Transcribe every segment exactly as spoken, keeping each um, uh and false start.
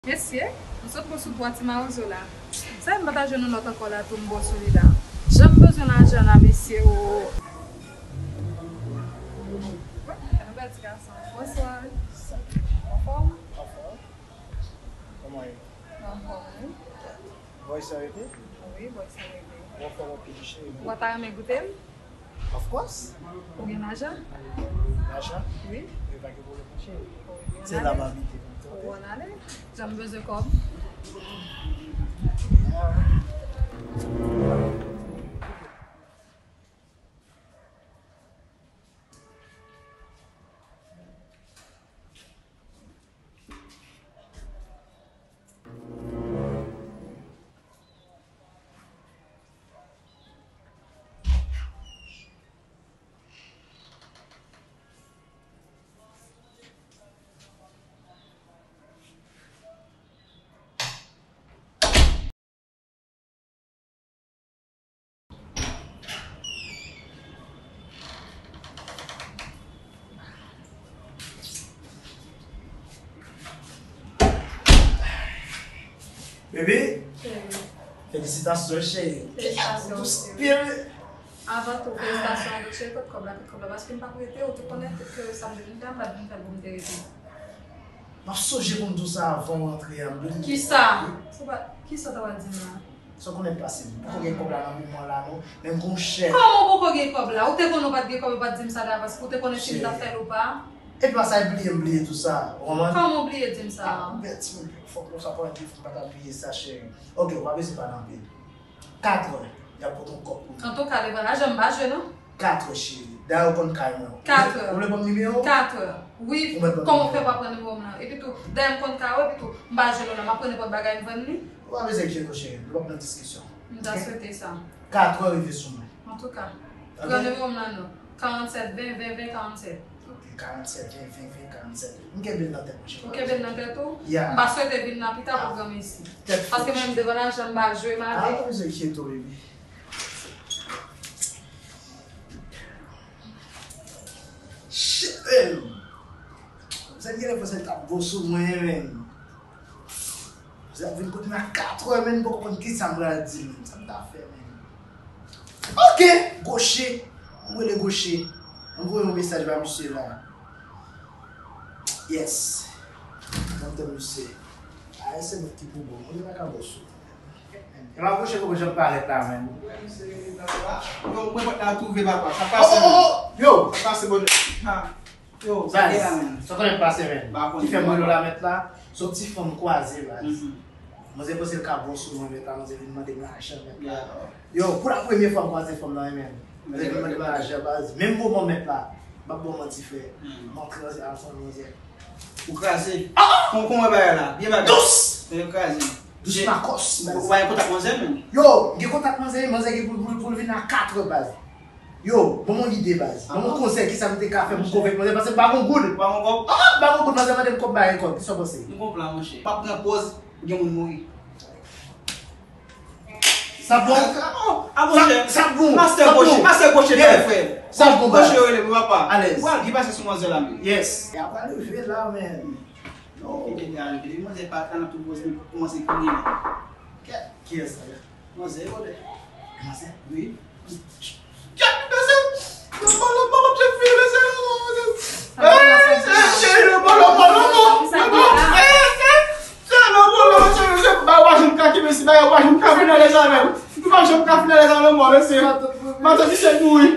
Mesye, m sot bon sou twa ti mawozo la. Sa fè m pa ta jwenn yon lòt ankò la tou m bon sou li la. Jan m bezwen lajan la, mesye, o. Yon bèl ti gason. Bonswa. Anfòm? Anfòm. Kòman w ye? Anfòm, wi. Bòy sa rete? Wi, bòy sa rete. Ou anfòm anpil, cheri. Ou pa ta renmen goute l? Of course. Ou gen lajan? Lajan? Wi. Wi, pa gen pwoblèm, cheri. Se la m abite pou m tande. Ou konn ale. Jan m bezwen kòb. Bebe, felisitasyon, cheri. Felisitasyon, cheri. Avan tou, felisitasyon, cheri, kot kòb la, kot kòb la, paske m pa t rete, ou te konnen ke samdi m te an, m pa t vin fè l pou m te rete. M ap sonje pou m di w sa avan w antre a, m bliye. Kisa? Kisa w ta pral di m la? Sa w konnen pase m. Poko gen kòb la nan men mwen la non. Men m gon chèk. Kòman w poko gen kòb la? Ou te konnen w pa t gen kòb, ou pa t di m sa la, paske ou te konnen si m t ap fè l ou pa. Epi pa sa, bliye m bliye tou sa. Ou konprann? Kòman w bliye di m sa? Ah, bèt, fòk nou sa pran di, fòk m pa ta bliye sa, cheri. Ok, ou pa bezwen pale anpil. Katrè, y ap pote yon kòb pou mwen. Antouka, leve la, jan m pa jwe non. Katrè, cheri. Dayè ou konn kay mwen. Katrè. Ou vle ban m nimewo? Katrè. Wi, kòman w fè pa pran nimewo m nan? Epi tou, dayè m konn kay ou, epi tou, m pa jwe non la, m ap pran nenpòt bagay m vann li. Ou pa bezwen enkyete w, cheri. Nou p ap nan diskisyon. M ta swete sa. Katrè rive sou mwen. Antouka, pran nimewo m nan non. Karannsèt ven ven ven karannsèt. Ok, karannsèt ven ven ven karannsèt. M kenbe l nan tèt mwen, cheri. Ou kenbe l nan tèt ou? Ya. M pa swete vin la pita pou granmesi. Tèt fou. Paske menm devan lajan m pa jwe, m ale. Ah, pa bezwen enkyete w, baby. Shit, man. Sa ki gen lè fò se t ap bon sou mwen, man. Sa ap vin kote m a katrè, man, m poko konn kisa m pral di, man. Sa m ta fè, man. Ok, Goche. M rele Goche. M voye yon mesaj ba misye la. Yes. Mwen te misye. A, se mwen ki pou bon. Mwen pa ka bon sou. E pa Goche poko janm parèt la, man. Yo, mwen pa ta twouve papa. Sa pase, oh, oh, oh, yo! Sa pase, bòdè. Ha. Yo, sa gen la, man. Sa konnen pase, man. Ki fè mwen la mèt la, se yon ti fanm kwaze, baz. Manzè panse l ka bon sou mwen, mèt la, manzè vin mande m lajan, mèt la. Yo, pou la premye fwa m kwaze fanm nan, man. Manzè vin mande m lajan, baz. Menm moman, mèt la, m ap ba w manti, frè. M antre ansanm manzè. Ou kraze. Kon, kon wè bagay la. Byen bagay. Dous! Yo kraze. Dous makòs, baz. Ou pa gen kontak manzè menm? Yo, m gen kontak manzè, manzè gen pou, pou, pou l vin a katrè, baz. Yo, ban m yon lide, baz. Ban m yon konsèy, kisa m te ka fè pou m konvenk manzè, paske m pa gon goud. Ou pa gon kòb? Ah, m pa gon goud, manzè mande m kòb, m pa gen kòb. Kisa w panse? M gon plan, monchè. M ap pran pòz, gen moun mouri. Sa bon? Ah, monchè. Sa bon. Mastè Goche, mastè Goche, frè. Sa bon, baz. Goche rele m, papa. Alèz. Ou al byen pase sou manzè la, men. Yes. E apre leve la, men. Non. Kite gade, kite manzè pa nan tout pòz, men kòmanse kriye. Kiyès sa? Manzè, bòdè. Manzè? Wi. Kèt, mesye! Lanmò, lanmò, m ap jwenn fi, mesye, lanmò, mesye. Eh, cheri, lanmò, lanmò, lanmò, lanmò. Eh, eh, cheri, lanmò, lanmò, cheri, mesye, bagay ou pa janm ka kenbe, si bagay ou pa janm ka fini alèz avè l. Ou pa janm ka fini alèz avè lanmò, mesye. Matant misye mouri.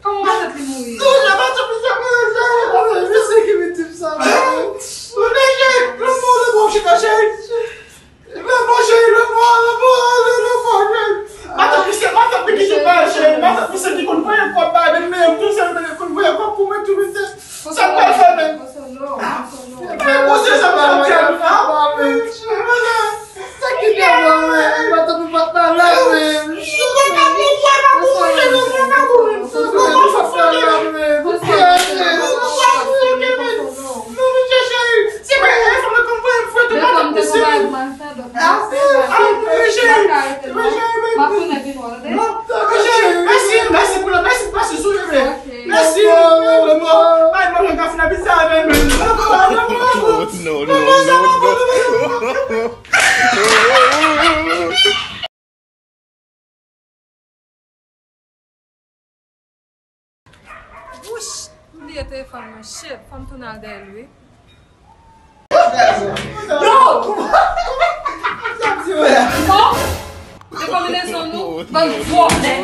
Kòman matant li mouri? Non, cheri, matant misye mouri, cheri, matant misye ki viktim sa, mesye. Lanmò, cheri, lanmò, lanmò, chita, cheri. Lanmò, cheri, lanmò, lanmò, lanmò, cheri. Matant misye, matant misye ki te bay, cheri. Matant misye ki konn voye kòb bay, men, men, tou se li konn voye kòb pou mwen, tou, mesye. Sa m pral fè, men? Mwen, konsolo, konsolo. Mwen, konsolo, sa m pral fè, men? Sa ki te bon, men? Matant nou pa t la, men. Konsolo, konsolo, konsolo, konsolo. Non, men, cheri, se pa yon fanm nan konn voye m fwete, matant misye. Ah, ah, men cheri, men cheri, men. M ap tounen pi lwen, tande? Non, men cheri, mèsi, mèsi pou lè, mèsi pou pase sou mwen. Mèsi, lanmò. Ay, mwen, mwen ka fin abit sa, men, men. Lanmò, lanmò, lanmò. Non, non, non, non, non. Wouch! M bliye telefòn mwen, shit, fò m tounen al dèyè l wi. Yo! Yo! E konbinezon nou, bann vòlè.